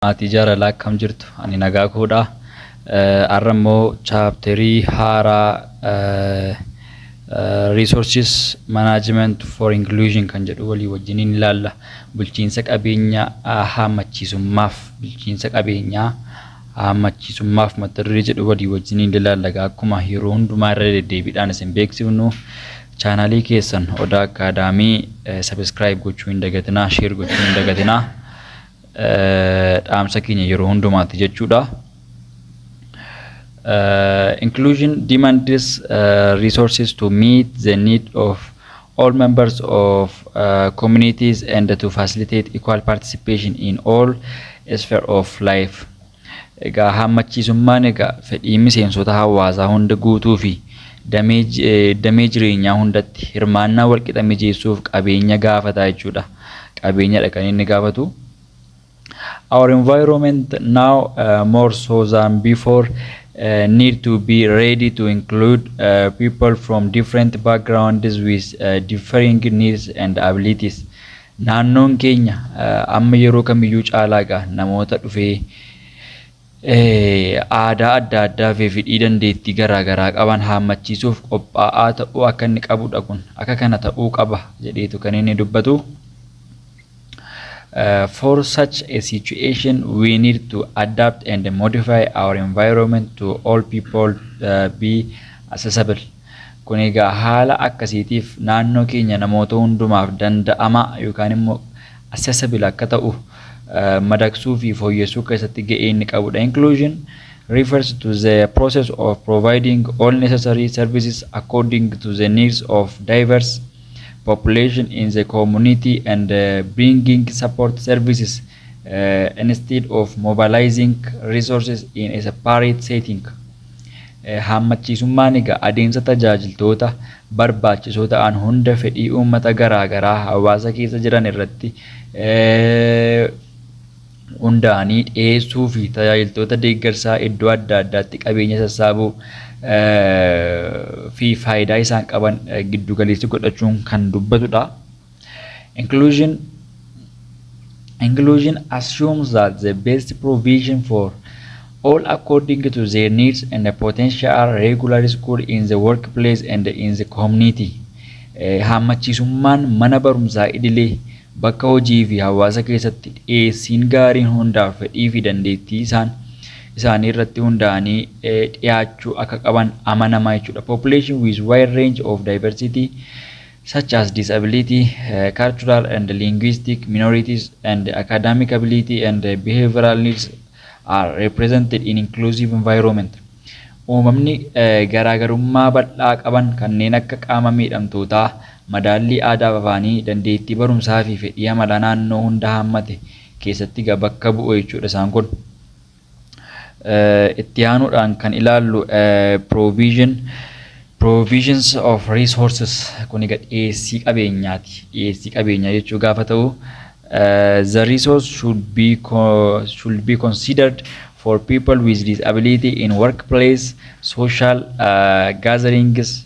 Maatii jaalalaa, akkam jirtu? Ani nagaa koodha. Har'a immoo chapterii haaraa Resources Management for Inclusion kan jedhu walii wajjiniin ilaalla. Bulchiinsa qabeenya haammachiisummaaf, bulchiinsa qabeenyaa haammachiisummaaf mata duree jedhu walii wajjiniin ilaalla. Akkuma yeroo hundumaa irra deddeebiidhaan isin beeksifnu, channelii keessan Odaa Academy subscribe gochuu hin dagatinaa, share gochuu hin dagatinaa. Dhaamsa keenya yeroo hundumaati jechuudha. Inclusion demands resources to meet the need of all members of communities and to facilitate equal participation in all sphere of life. Egaa haammachiisummaan egaa fedhii miseensota hawaasaa hunda guutuu fi damee jireenyaa hundatti hirmaannaa walqixa mijeessuuf qabeenya gaafata jechuudha. Qabeenyadha kan inni gaafatu. Our environment now, more so than before, need to be ready to include people from different backgrounds with differing needs and abilities. Naannoon keenya amma yeroo kamiyyuu caalaa egaa namoota dhufee aadaa adda addaa fi fedhii dandeettii garaa garaa qaban haammachiisuuf qophaa'aa ta'uu akka inni qabudha, kun akka kana ta'uu qaba jedheetu kan inni dubbatu. For such a situation, we need to adapt and modify our environment to all people be accessible. Kun egaa haala akkasiitiif naannoo keenya namoota hundumaaf danda'ama yookaan immoo accessible akka ta'u madaqsuu fi fooyyessuu keessatti ga'ee inni qabudha. Inclusion refers to the process of providing all necessary services according to the needs of diverse population in the community and bringing support services instead of mobilizing resources in a separate setting. Haammachiisummaan egaa adeemsa tajaajiltoota barbaachisoo ta'an hunda fedhii uummata garaa garaa hawaasa keessa jiran irratti hundaa'anii dhiyeessuu fi tajaajiltoota deeggarsaa iddoo adda addaatti qabeenya sassaabuu fi faayidaa isaan qaban giddu galeessi godhachuun kan dubbatudha. Inclusion assumes that the best provision for all according to their needs and the potential are regular school, in the workplace and in the community. Haammachiisummaan mana barumsaa idilee, bakka hojii fi hawaasa keessatti dhiyeessiin gaariin hundaaf fedhii fi dandeettii isaanii irratti hundaa'anii dhiyaachuu akka qaban amanama jechuudha. Population with wide range of diversity such as disability, cultural and linguistic minorities and academic ability and behavioral needs are represented in inclusive environment. Uumamni garaagarummaa bal'aa qaban kanneen akka qaama miidhamtootaa, madaallii aadaa fi afaanii, dandeettii barumsaa fi fedhii amala naannoo hunda hammate keessatti bakka bu'u jechuudha isaan kun. Itti aanuudhaan kan ilaallu provisions of resources, kun egaa dhiyeessii qabeenyaati. Dhiyeessii qabeenyaa jechuu gaafa ta'u, the resource should be considered for people with disability in workplace, social gatherings,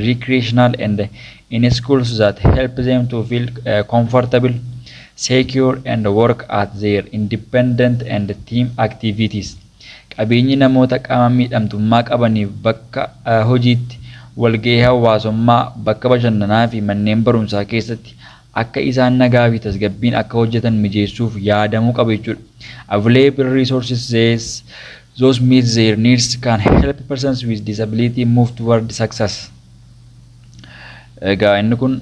recreational and in schools that help them to feel comfortable, secure and work at their independent and team activities. Qabeenyi namoota qaama miidhamtummaa qabaniif bakka hojiitti, walgahii hawaasummaa, bakka bashannanaa fi manneen barumsaa keessatti akka isaan nagaa fi tasgabbiin akka hojjetan mijeessuuf yaadamuu qaba jechuudha. Available resources says those meet their needs can help persons with disability move toward success. Egaa inni kun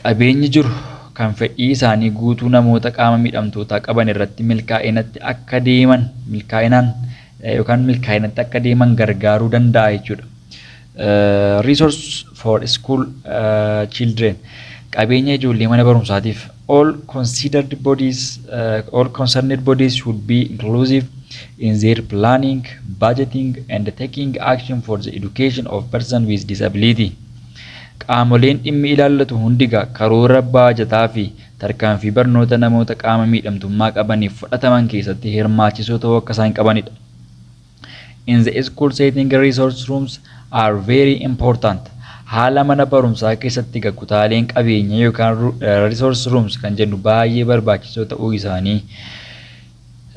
qabeenyi jiru kan fedhii isaanii guutuu namoota qaama miidhamtootaa qaban irratti milkaa'inatti akka deeman, milkaa'inaan yookaan milkaa'inatti akka deeman gargaaruu danda'a jechuudha. Resource for school children, qabeenya ijoollee mana barumsaatiif, all concerned bodies should be inclusive in their planning, budgeting and taking action for the education of persons with disability. Qaamoleen dhimmi ilaallatu hundi karoora baajataa fi tarkaanfii barnoota namoota qaama miidhamtummaa qabaniif fudhataman keessatti hirmaachisoo ta'uu akka isaan qabanidha. In the school setting, resource rooms are very important. Haala mana barumsaa keessatti kutaaleen qabeenya yookaan resource rooms kan jennu baay'ee barbaachisoo ta'uu isaanii.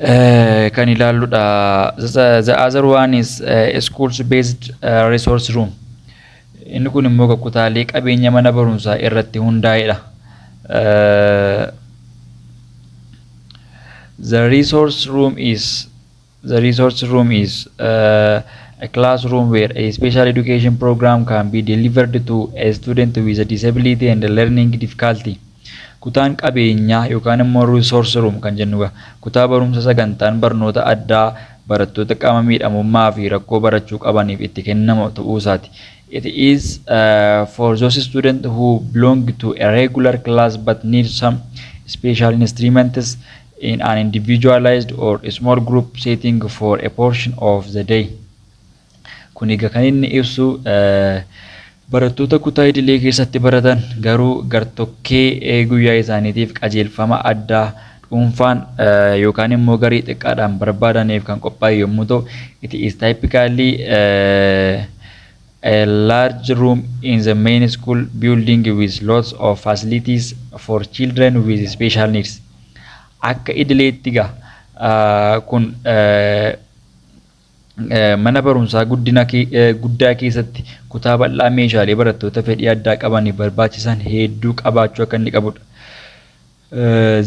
Kan ilaalludha. The other one is schools based resource room. Inni kun immoo kutaalee qabeenya mana barumsaa irratti hundaa'edha. The resource room is a classroom where a special education program can be delivered to a student with a disability and a learning difficulty. Kutaan qabeenyaa yookaan immoo resource room kan jennu kutaa barumsa sagantaan barnoota addaa barattoota qaama miidhamummaa fi rakkoo barachuu qabaniif itti kennamu ta'uu isaati. It is for those students who belong to a regular class but need some special instruments in an individualized or a small group setting for a portion of the day. Kun egaa kan inni ibsu barattoota kutaa idilee keessatti baratan garuu gartokkee guyyaa isaaniitiif qajeelfama addaa dhuunfaan yookaan immoo garii xiqqaadhaan barbaadaniif kan qophaa'e yommuu ta'u, it is typically a large room in the main school building with lots of facilities for children with special needs. Akka idileetti egaa kun mana barumsaa guddina guddaa keessatti kutaa bal'aa meeshaalee barattoota fedhii addaa qabaniif barbaachisan hedduu qabaachuu akka inni qabudha.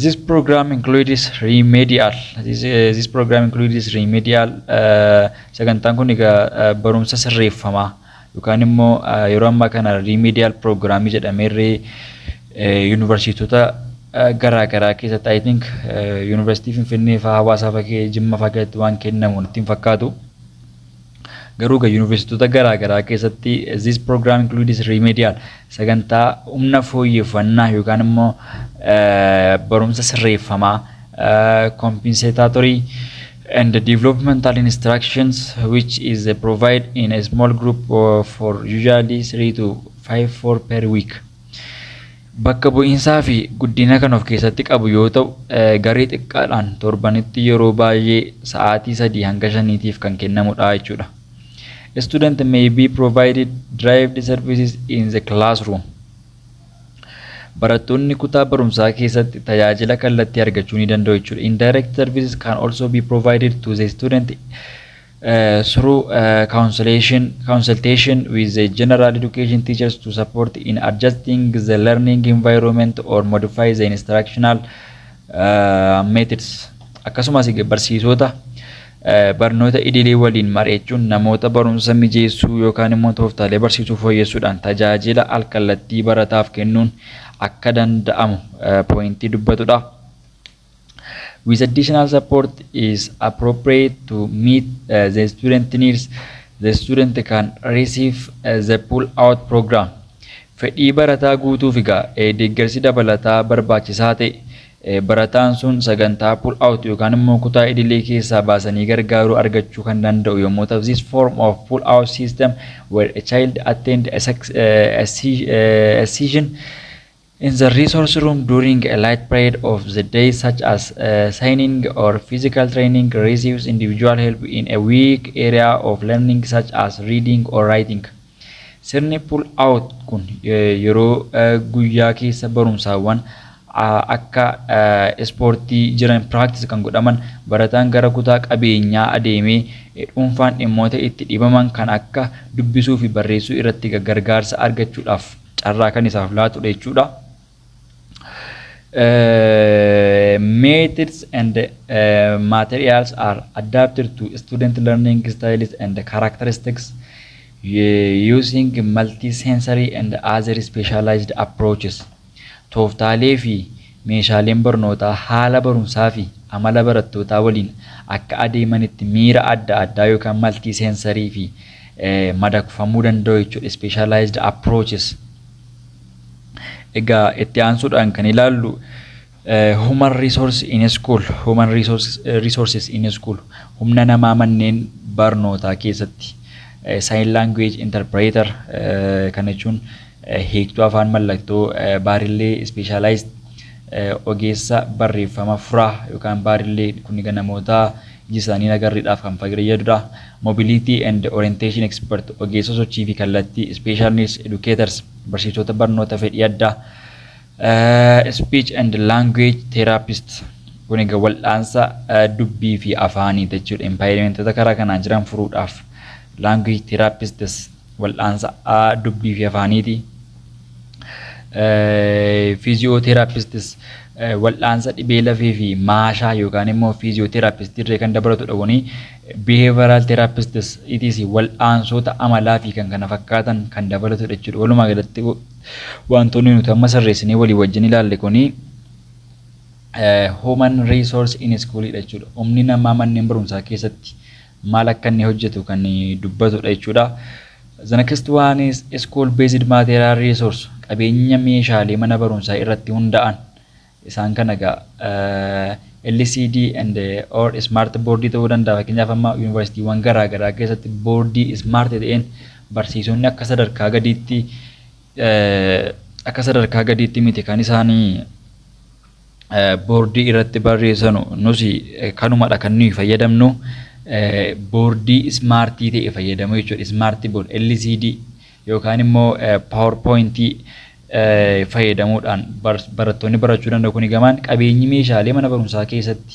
This program includes remedial. This program includes remedial. Sagantaan kun egaa barumsa sirreeffamaa yookaan immoo yeroo ammaa kana remedial programii jedhameerree yuunivarsiitota garaa garaa keessatti, I think, yuunivarsiitii Finfinnee fa'aa, Hawaasaa fa'aa, Jimma fa'aa keessatti waan kennamu natti hin fakkaatu. Garuu egaa yuunivarsiitota garaa garaa keessatti this program includes remedial sagantaa humna fooyyeffannaa yookaan immoo barumsa sirreeffamaa, compensatory and developmental instructions, which is provide in a small group for usually 3 to 5 4 per week. Bakka bu'iinsaa fi guddina kan of keessatti qabu yoo ta'u, garee xiqqaadhaan torbanitti yeroo baay'ee sa'aatii 3 hanga 5tiif kan kennamudha jechuudha. A student may be provided derived services in the classroom. Barattoonni kutaa barumsaa keessatti tajaajila kallattii argachuu ni danda'u jechuudha. Indirect services can also be provided to the student through consultation with the general education teachers to support in adjusting the learning environment or modify the instructional methods. Akkasumas barsiisota barnoota idilee waliin mari'achuun namoota barumsa mijeessuu yookaan immoo tooftaalee barsiisuu fooyyessuudhaan tajaajila alkallattii barataaf kennuun akka danda'amu pointii dubbatudha. With additional support is appropriate to meet the student needs, the student can receive the pull out program. Fedhii barataa guutuuf egaa deeggarsi dabalataa barbaachisaa ta'e, barataan sun sagantaa pull out yookaan immoo kutaa idilee keessaa baasanii gargaaruu argachuu kan danda'u yommuu ta'u, this form of pull out system where a child attend a session in the resource room during a light period of the day, such as signing or physical training, receives individual help in a weak area of learning, such as reading or writing. Sirni pull out kun yeroo guyyaa keessa barumsaawwan akka ispoortii jiran practice kan godhaman, barataan gara kutaa qabeenyaa adeemee dhuunfaan dhimmoota itti dhibaman kan akka dubbisuu fi barreessuu irratti gargaarsa argachuudhaaf carraa kan isaaf laatudha jechuudha. Methods and materials are adapted to student learning styles and characteristics using multisensory and other specialized approaches. Tooftaalee fi meeshaaleen barnootaa haala barumsaa fi amala barattootaa waliin akka adeemanitti miira adda addaa yookaan multisensory fi madaqfamuu danda'u jechuudha. Specialized approaches. Egaa itti aansuudhaan kan ilaallu human resource in school, human resources in school, humna namaa manneen barnootaa keessatti, sign language interpreter kan jechuun hiiktuu afaan mallattoo, Braille specialized, ogeessa barreeffama furaa yookaan Braille, kun egaa namoota iji isaanii agarriidhaaf kan fayyadudha. Mobility and orientation expert, ogeessa sochii fi kallattii, special needs educators, barsiisota barnoota fedhii addaa, speech and language therapist. Kun egaa wal'aansa dubbii fi afaanii jechuudha. Impairmentoota karaa kanaan jiran furuudhaaf language therapists wal'aansa dubbii fi afaaniiti. Physiotherapists wal'aansa dhibee lafee fi maashaa yookaan immoo physiotherapist irree kan dabalatudha kuni. Behavioral therapists itis wal'aansota amalaa fi kan kana fakkaatan kan dabalatudha jechuudha. Walumaa galatti wantoonni nuti amma sirreessinee walii wajjin ilaalle kuni human resource in school dha jechuudha. Humni namaa manneen barumsaa keessatti maal akka inni hojjetu kan dubbatudha jechuudha. The next one is school based material resource, qabeenya meeshaalee mana barumsaa irratti hundaa'an. Isaan kana egaa LCD and or smart board ta'uu danda'a. Fakkeenyaaf, amma yuunivarsiitiiwwan garaa garaa keessatti boordii smart ta'een barsiisonni akka sadarkaa gadiitti miti kan isaanii boordii irratti barreessanu. Nus kanumadha kan nuyi fayyadamnu, boordii smartii ta'e fayyadamu jechuudha. Smart board, LCD yookaan immoo PowerPointii fayyadamuudhaan barattoonni barachuu danda'u. Kuni gamaan qabeenyi meeshaalee mana barumsaa keessatti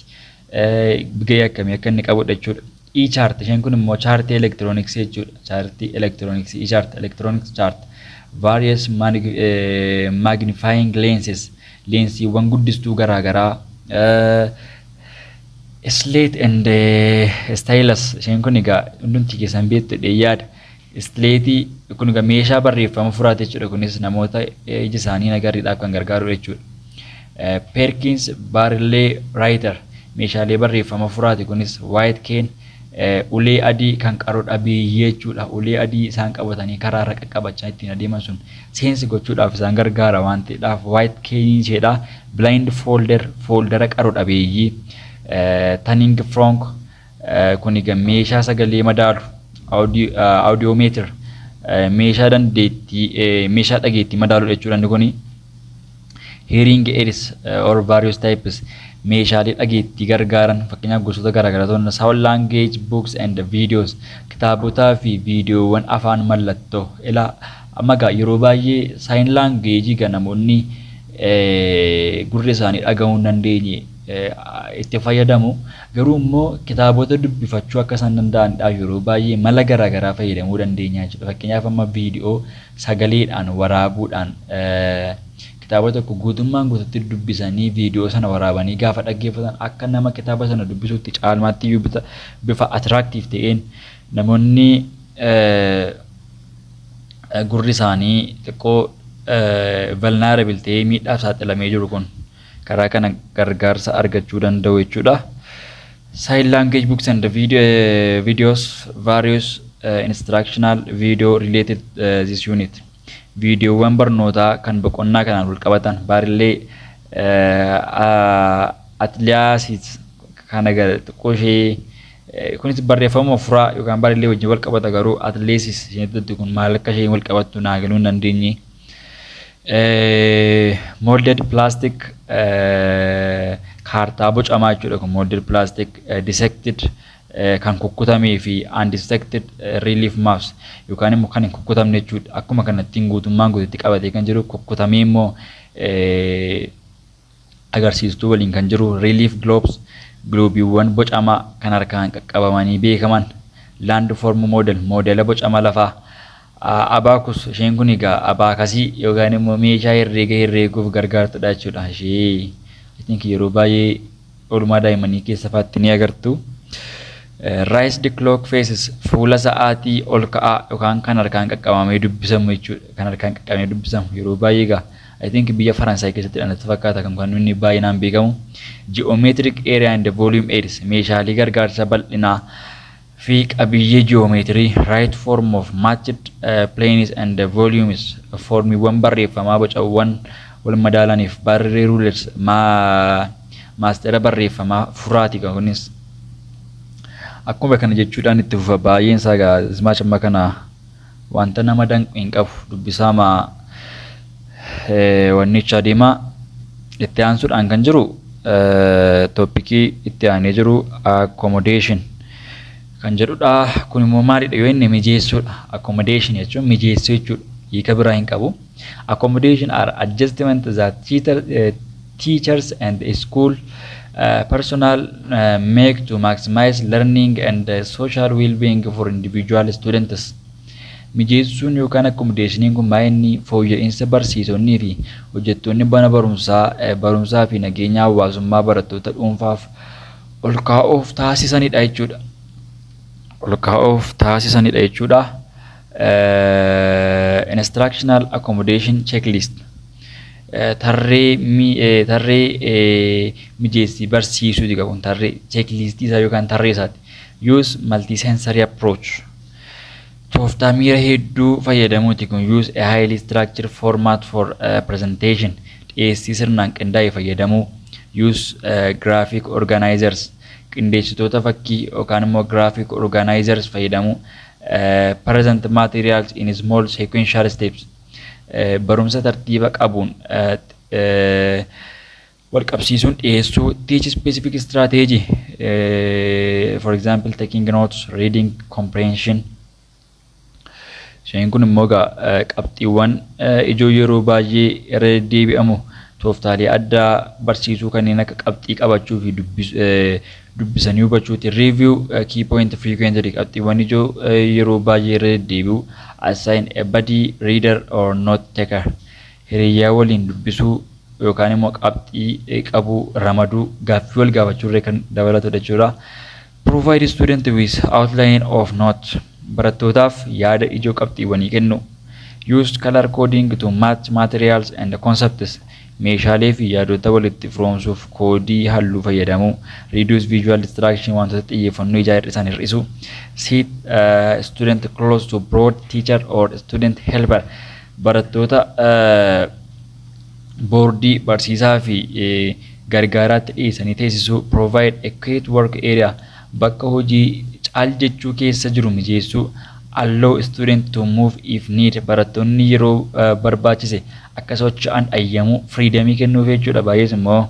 gahee akkamii akka inni qabudha jechuudha. E-chart, isheen kun immoo chaartii elektirooniksii jechuudha. Chaartii elektirooniksii, e-chart, electronics chart, various magnifying lenses, leensiiwwan guddistuu garaagaraa, slate and stylus, isheen kun egaa hundumti keessan beektu jedhee yaada. Slateii kun egaa meeshaa barreeffama furaate jechuudha. Kunis namoota iji isaanii agarriidhaaf kan gargaaru jechuudha. Perkins Braille Writer, meeshaalee barreeffama furaate kunis. White cane, ulee adii kan qaroo dhabeeyyii jechuudha. Ulee adii isaan qabatanii karaa irra qaqqabachaa ittiin adeeman sun seensi gochuudhaaf isaan gargaara waan ta'eedhaaf white cane isheedha. Blind folder, foldera qaroo dhabeeyyii. Tuning fork, kun egaa meeshaa sagalee madaalu, audiometer, meeshaa dandeettii meeshaa dhageettii madaalu jechuudha inni kuni. Hearing aids or various types, meeshaalee dhageettii gargaaran, fakkeenyaaf gosoota garaagaraa ta'uu danda'a. Sign language books and videos, kitaabotaa fi viidiyoowwan afaan mallattoo. Ilaa, amma egaa yeroo baay'ee sign language egaa namoonni gurri isaanii dhaga'uu hin dandeenye itti fayyadamu. Garuu immoo kitaabota dubbifachuu akka isaan danda'anidhaaf yeroo baay'ee mala garaagaraa fayyadamuu dandeenya jechuudha. Fakkeenyaaf, amma viidiyoo sagaleedhaan waraabuudhaan kitaaba tokko guutummaan guututti dubbisanii viidiyoo sana waraabanii gaafa dhaggeeffatan akka nama kitaaba sana dubbisuutti caalmaatti iyyuu bifa attractive ta'een namoonni gurri isaanii xiqqoo vulnerable ta'ee miidhaaf saaxilamee jiru kun karaa kana gargaarsa argachuu danda'u jechuudha. Sign language books and videos, various instructional video related this unit. Viidiyoowwan barnootaa kan boqonnaa kanaan wal qabatan, Braille atlases kana xiqqoo ishee kunis barreeffama furaa yookaan Braille wajjin wal qabata, garuu atlases isheen kun maal akka isheen wal qabattu naa galuu hin dandeenye. Molded plastic, kaartaa bocamaa jechuudha kun. Molded plastic, dissected, kan kukkutamee fi undissected relief maps yookaan immoo kan hin kukkutamne jechuudha. Akkuma kanattiin guutummaan guututti qabatee kan jiru, kukkutamee immoo agarsiistuu waliin kan jiru. Relief globes, gloobiiwwan bocamaa kan harkaan qaqqabamanii beekaman. Landform model, moodela bocama lafaa. Abacus, isheen kun egaa abaakasii yookaan immoo meeshaa herreega herreeguuf gargaartudha jechuudha. Ishee I think yeroo baay'ee oolmaa daa'immanii keessa faatti ni agartu. Raised clock faces, fuula sa'aatii ol ka'aa yookaan kan harkaan qaqqabamee dubbisamu jechuudha. Kan harkaan qaqqabamee dubbisamu yeroo baay'ee egaa I think biyya Faransaay keessatti natti fakkaata kan inni baay'inaan beekamu. Geometric area and volume aids, meeshaalee gargaarsa bal'inaa fi qabiyyee ji'oomeetirii. Right form of matched planes and volumes, foormiiwwan barreeffamaa bocawwan wal madaalaniif. Braille rulers, maastera barreeffamaa furaati kan kunis. Akkuma kana jechuudhaan itti fufa. Baay'een isaa egaa ismaach amma kana wanta nama danqu hin qabu, dubbisaama wannicha adeemaa. Itti aansuudhaan kan jiru, topicii itti aanee jiru, accommodation kan jedhudha. Kun immoo maalidha yoo inni mijeessuudha. Accommodation jechuun mijeessuu jechuudha. Hiika biraa hin qabu. Accommodation are adjustment that teachers and school Personnel make to maximize learning and social well-being for individual students. Mijeessuun yookaan accommodationiin kun baay'inni fooyya'insa barsiisonnii fi hojjettoonni mana barumsaa barumsaa fi nageenya hawaasummaa barattoota dhuunfaaf ol kaa'uuf taasisanidha jechuudha. Ol kaa'uuf taasisanidha jechuudha. Instructional accommodation checklist, tarree mijeessii barsiisuuti qabu, tarree checklistii isaa yookaan tarree isaati. Use multisensory approach. Tooftaa miira hedduu fayyadamuuti kun. Use a highly structured format for presentation. Dhiyeessii sirnaan qindaa'e fayyadamuu. Use graphic organizers. Qindeessitoota fakkii yookaan immoo graphic organizers fayyadamuu. Present materials in small sequential steps. Barumsa tartiiba qabuun wal qabsiisuun dhiyeessuu. Teach specific strategy, for example, taking notes, reading comprehension. Isheen kun immoo egaa qabxiiwwan ijoo yeroo baay'ee irra deddeebi'amu, tooftaalee addaa barsiisuu kanneen akka qabxii qabachuu fi dubbisanii hubachuuti. Review key point frequently, qabxiiwwan ijoo yeroo baay'ee irra deddeebi'u. Assign a buddy reader or note taker. Hiriyyaa waliin dubbisuu yookaan immoo qabxii qabuu ramaduu, gaaffii wal gaafachuu illee kan dabalatudha jechuudha. Provide student with outline of note. Barattootaaf yaada ijoo qabxiiwwanii kennu. Use color coding to match materials and concepts. Meeshaalee fi yaadota walitti firoomsuuf koodii halluu fayyadamuu. Reduce visual distraction, wantoota xiyyeeffannoo ijaa hir'isan hir'isu. Sit student close to board teacher or student helper. Barattoota boordii barsiisaa fi gargaaraatti dhiyeessanii teessisuu. Provide a quiet work area. Bakka hojii caal jechuu keessa jiru mijeessuu. Allow student to move if need. Barattoonni yeroo barbaachise akka socho'an ayyamuu, freedomii kennuuf jechuudha. Baay'ees immoo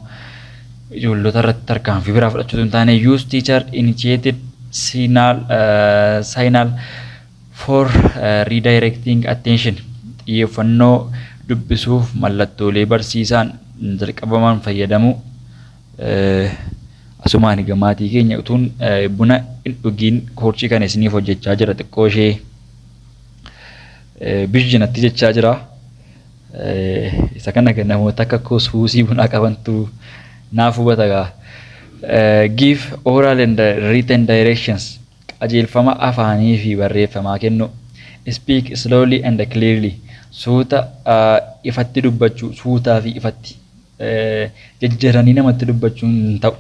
ijoollota irratti tarkaanfii biraa fudhachuu hin taane. Use teacher initiated signal for redirecting attention. Xiyyeeffannoo dubbisuuf mallattoolee barsiisaan jalqabaman fayyadamuu. Asumaan egaa maatii keenya, utuun buna hin dhugiin koorsii kana isiniif hojjechaa jira, xiqqoo ishee bijjinatti jechaa jira. Isa kana namoota akka koo suusii bunaa qabantu naaf hubata gaa. Give oral and written directions. Qajeelfama afaanii fi barreeffamaa kennu. Speak slowly and clearly. Suuta ifatti dubbachuu, suutaa fi ifatti. Jajjaranii namatti dubbachuun hin ta'u.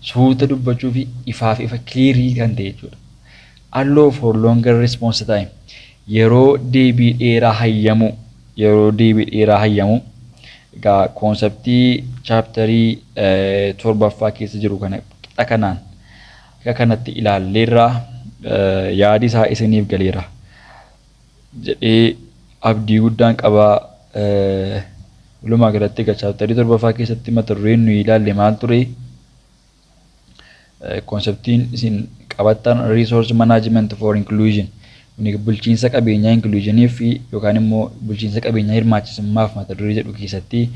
Suuta dubbachuu fi ifaaf ifa, clearii kan ta'e jechuudha. Allow for longer response time. Yeroo deebii dheeraa hayyamuu. Yeroo deebii dheeraa hayyamuu. Egaa conceptii chapterii torbaffaa keessa jiru kana qixa kanaan akka kanatti ilaalleerraa, yaadi isaa isiniif galeera jedhee abdii guddaan qabaa. Walumaa galatti egaa chapterii torbaffaa keessatti mata dureen nuyi ilaalle maal ture? Conceptiin isin qabattan resource management for inclusion. Bulchiinsa qabeenyaa inclusionii fi yookaan immoo bulchiinsa qabeenyaa hirmaachisummaaf mata duree jedhu keessatti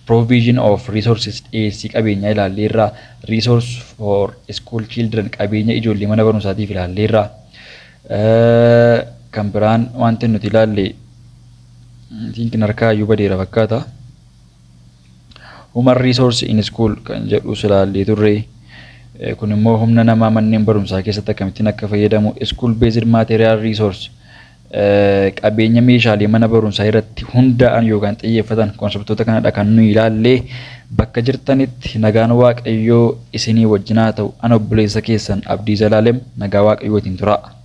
provision of resources, dhiyeessii qabeenyaa ilaalleerra. Resource for school children, qabeenya ijoollee mana barumsaatiif ilaalleerra. Kan biraan wanti nuti ilaalle tinkin harkaa iyyuu badeera fakkaata. Human resource in school kan jedhus ilaallee turre. Kun immoo humna namaa manneen barumsaa keessatti akkamittiin akka fayyadamu. School based material resource, qabeenya meeshaalee mana barumsaa irratti hundaa'an yookaan xiyyeeffatan, conceptoota kanadha kan nuyi ilaallee. Bakka jirtanitti nagaan Waaqayyoo isinii wajjin haa ta'u. Ana obboleessa keessan Abdii Zalaalem, nagaa Waaqayyootiin turaa.